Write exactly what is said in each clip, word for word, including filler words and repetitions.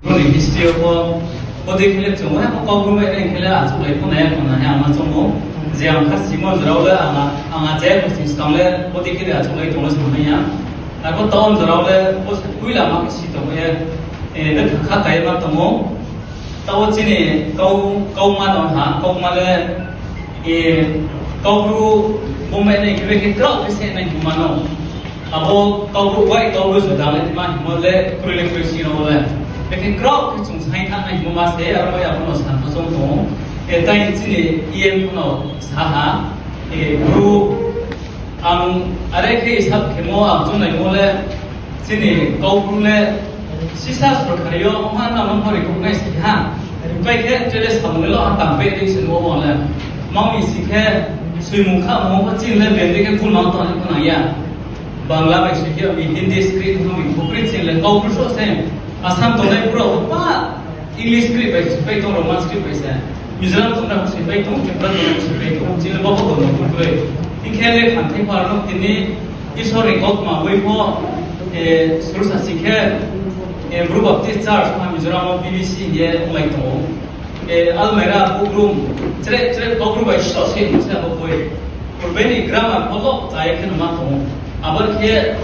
Brouh ni history yo pho, bodei khe le chung, eh, bo Kaubru bai nai khe le achouhlai pho nai ya pho nai ya, ang ma choung ou. Je ang kha simo jora wo le ang, ang achai ya pho sing skang le, bodei khe de achouhlai tong le samai ya. Arphuh town jora wo le, bo se poila ma khe si tong ye, eh, le kha kai ma tong ou. Taoh chini kau, kauma no ha, kauma le, eh, Kaubru, bo mai nai khe be khe kraoh khe se nai hingma no. Abo Kaubru bai Kaubru juda le ma hingmo le kroi le kroi si no le. Be khe kraoh khe chung sai thanng nai hingmo ma se, aro bai abo no sa no choung tong ou. Eh, tai chini E M no sa ha, eh, Bru Ang are khe isab khemo ang choungnaimo le, chini Kaubru le sisa sorkari yo ongha nang no pho recognize khe ha. Pai khe tre le samung le lo ha tang pe dei se nuh wo le. Mang mi si khe soimung kha mung pho chini le bende khe kulma tong ni pho nang ya. Bangla bai si khe mi Hindi script no mi khukri chini le Kaubru so se. Assam tongnai brouh pa English script bai se pai tong, Roman script bai se. Mizoram tongnai se pai tong, Tripura tongnai se pai tong. Chini bo pho tong no khukri. Hing khe le khanthai phar no tini Isor ni kautma bai pho, eh, suru sa si khe, eh, Bru Baptist Church ha Mizoram wo B B C hing ye onglai tong ou. Eh, almirah, book room, chreh chreh Kaubru bai so se se abo boi. Purbe ni grammar pho lo chaya khe no ma tong ou. Abo khe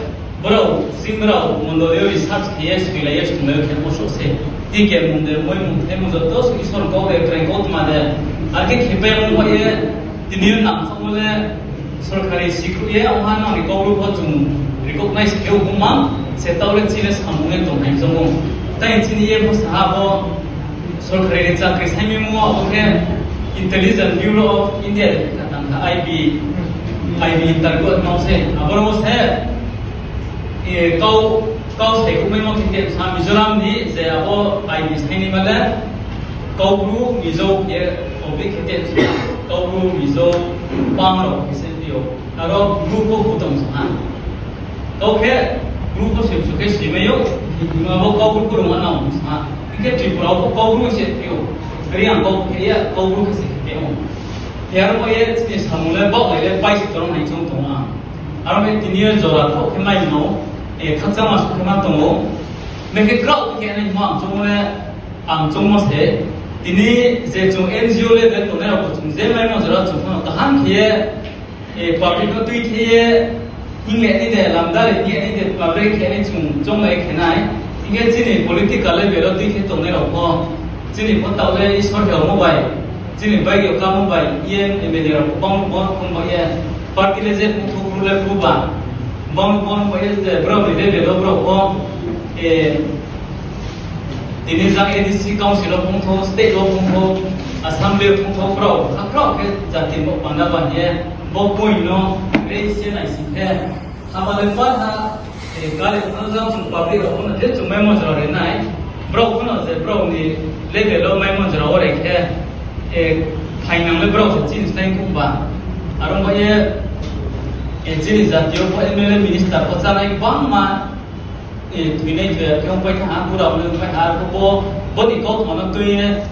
brao, sing brao, mondoli yo research khe ye, soilai ye, songlai ye khe bo so se. Ti khe mung de, moi mung, thai mung joto se Isor kau de, krai kautma de. Ar khe khe pai mung bai ye, tini yo nang samo le, sorkari sikhruh ye, ongha nang ni Kaubru pho chung recognize khe ou ma, se taoh le chini samung le tong nai choung ou. Tai chini ye pho sa ha bo, sorkari ni chakri saimimo abo khe Intelligence Bureau of India de kha tang kha I B, I B target no se, abo no se, eh, kau, kau sai kumaimo khe te sa Mizoram ni je abo I B sainaima le, Kaubru Mizo ye, obi khe te sa, Kaubru Mizo, Pang rao khe se yo, aro Bru pho butong sa ha. Kau khe Bru pho se bsu khe simai ou, hima bo Kaubru pho rungma nang sa ha. Hing khe Tripura wo pho Kaubru se khe ou, Reang kau khe ya, Kaubru khe se khe ou. Khe aro bai ye chini samung le baohlai le pai se torong nai choung tong ha. Aro bai tini yo jora thaoh khe mai no, eh, khakchangma su khe ma tong ou. Nai khe kraoh khe nai hingmo ang choungmo le, ang choungmo se, tini je chung N G O level tongnai rao bo chung je maimo jora chung pho no kaham khe ye, eh, public no tui khe ye, hing le ni de, lamda le ni ni de, public khe ni chung chounglai khe nai. Hing khe chini political level wo tui khe tongnai rao pho, chini pho taoh le Isor khe omo bai, chini bai yo kamo bai, E M, M L A rao pho bang bang khong bai ye, party le je phung thou Bru le Bru ba, bang bang bai ye je brao ni level wo brao pho, eh, tini jang A D C council wo phung thou, state wo phung thou, assembly wo phung thou, brao, ha brao khe jati bo panda ba ye, bo point no, re se nai sing khe, haba le pa ha, eh, gari pho no jang chung public rao pho no je chung maimo jora ri nai, brao pho no je brao ni level wo maimo jora wo ri khe, eh, phainang le brao se chini slái khong ba. Aro bai ye, eh, chini jati yo pho M L A minister pho chánai bangma, eh, thoinai thoi ya khe ongpai thanng ha, bura ongpai thanng ha, bo, bo ni kautma no tui ye,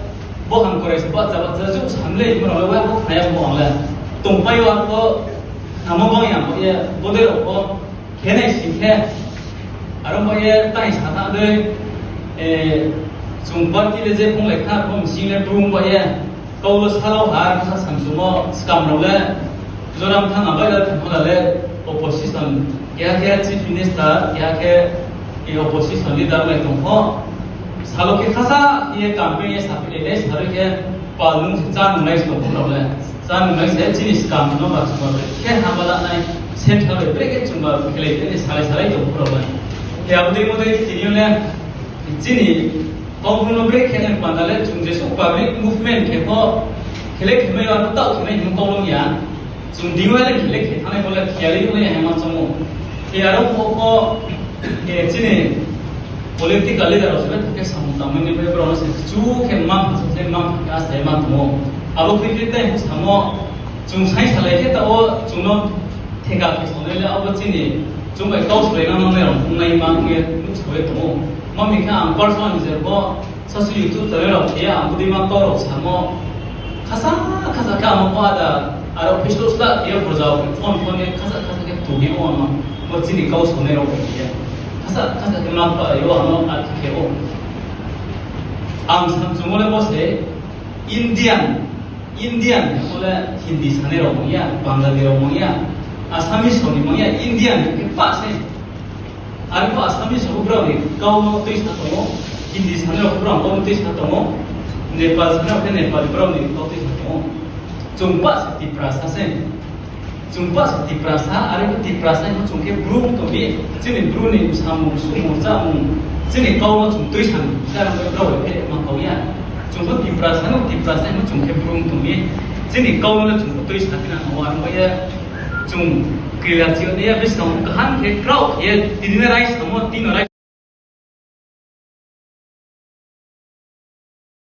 bo hamkrai se bahcha bahcha jouh sam le, bo rao le wa bo khna ya bo ang le. Tongpai yo ang bo, samo bang ya bo ye, bodei rao pho, khe nai sing khe, aro bai ye tai sa thanng dei, eh, chung party le je phunglai kha, bo msing le Bru bai ye, kau lo salo ha, sa samsumo, skam rao le, Mizoram thanng abai le thanng pho la le, opposition, keha khe chief minister, keha khe, eh, opposition leader lai tong pho. Salo khe khasa ye campaign ye saphi le, le salo khe pal nung se chá nunglai se tong pho rao le. Chá nunglai se chini skam no ba chungba bre khe haba la nai, central bai bre khe chungba khelai khe salai salai tong pho rao le. Khe abo dei mo dei tini yo le, chini Kaubru no bre khe nai panda le chung jesuh public movement khe pho, khe le khe mai yo ano taoh khe mai hing kau long ya. Chung ding wa le khe le khe thanngnai bo le khe ya le nung ya hema choung ou. Khe aro pho pho, eh, chini political leader rao se le khe samung tangmai ni bai brao no se chu khe ma, chu khe ma, khe asai ma tong ou. Abo khe khe tai samo, chung sai salai khe taoh wo chung no theka khe sonai le abo chini, chung bai kau solai nang nangnai rao tongnai ma ong ye nuhsao ye tong ou. Ma mi khe ang personal je bo, sasu YouTube channel rao khe ye ang bodei ma kau rao samo, khasa, khasa khe ang bo ada, aro Facebook sla khe ye brao phone phone ye khasa, khasa khe tong ye o ano, bo chini kau sonai rao khe ye. Khasa, khasa khe ma kau yo ano a khe khe ou. Ang samchungmo le bo se, Indian, Indian hingmo le Hindi sanai rao mang ya, Bangali rao mang ya, Assamese rao ni mang ya, Indian hing khe pah se. Are pho Assamese rao pho brao ni kau no tuisa tong ou, Hindi sanai rao pho brao ni kau no tuisa tong ou, Nepal sanai rao khe Nepali brao ni kau tuisa tong ou. Chung pah se Tiprasa se. Chung pah se Tiprasa, are pho Tiprasa hing pho chung khe Bru tong mi, chini Bru ni samung, sumung, chámung, chini kau no chung tuisa ni, chámung brao khe ma kau ya. Chung pho Tiprasa no, Tiprasa hing pho chung khe Bru tong mi, chini kau no le chung pho tuisa phi nang ou, are ong ye chung kila chi yo nai ya, buskang kaham khe kraoh khe ye, tini no raisamo, tini no rai